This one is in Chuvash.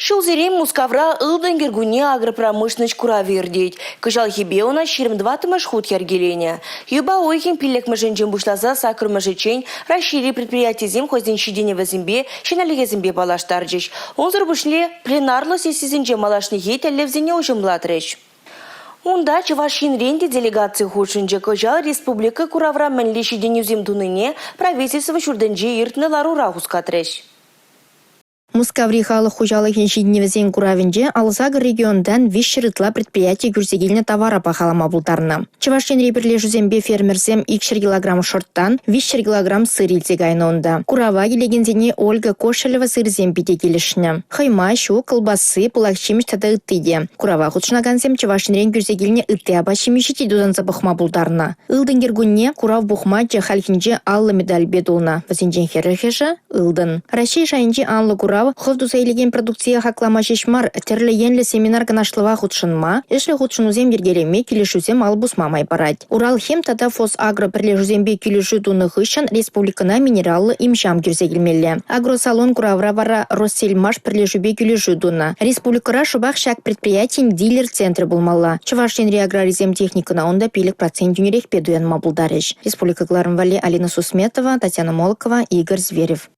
Ҫулсерен Мускавра ылтӑн кӗркунне агропромышленноҫ куравӗ иртет. Кӑҫалхипе ӑна 24-мӗш хут йӗркеленӗ. Юпа уйӑхӗн 5-мӗшӗнчен пуҫласа 8-мӗшӗччен Раҫҫейри предприятисем хӑйсен ҫитӗнӗвӗсемпе, ҫӗнӗлӗхӗсемпе паллаштарчӗҫ. Унсӑр пуҫне пленарлӑ сессисенче малашнехи тӗллевсене уҫӑмлатрӗҫ. Унта Чӑваш Енрен те делегаци хутшӑнчӗ. Кӑҫал республика куравра мӗнле ҫитӗнӳсем тунине Правительство ҫуртӗнче иртнӗ ларура хускатрӗҫ. Мускаври халӑх хуҫалӑхӗн ҫитӗнӗвӗсен куравӗнче 58 регионтан 300 ытла предприяти кӳрсе килнӗ тавара пахалама пултарнӑ. Чӑваш Енри пӗрлешӳсемпе фермерсем 200 килограмм шӑрттан, 300 килограмм сыр илсе кайнӑ унта. Курава килекенсене Ольга Кошелева сырӗсем питӗ килӗшнӗ. Хӑйма, ҫу, кӑлпасси, пылак ҫимӗҫ тата ытти те. Курава хутшӑнакансем Чӑваш Енрен кӳрсе килнӗ ытти апат-ҫимӗҫе те тутанса пӑхма пултарнӑ. Ылтӑн кӗркунне курав пухмачӗ хальхинче 50 медальпе тулнӑ, вӗсенчен хӗрӗхӗшӗ – ылтӑн. Раҫҫей шайӗнчи анлӑ курав хӑв туса илекен продукцие хаклама ҫеҫ мар, тӗрлӗ енлӗ семинар-канашлӑва хутшӑнма, ӗҫлӗ хутшӑнусем йӗркелеме килӗшӳсем ал пусма май парать. Уралхим тата Фосагро пӗрлешӳсемпе килӗшӳ тунӑ хыҫҫӑн республикӑна минераллӑ им-ҫам кӳрсе килмелле. Агросалон куравра вара Россельмаш пӗрлешӳпе килӗшӳ тунӑ. Республикӑра шӑпах ҫак предприятин дилер центрӗ пулмалла. Чӑваш Енри аграрисем техникӑна унта 5% йӳнӗрехпе туянма пултарӗҫ. Республика кӑларӑм валли Алина Сусметова, Татьяна Молокова, Игорь Зверев.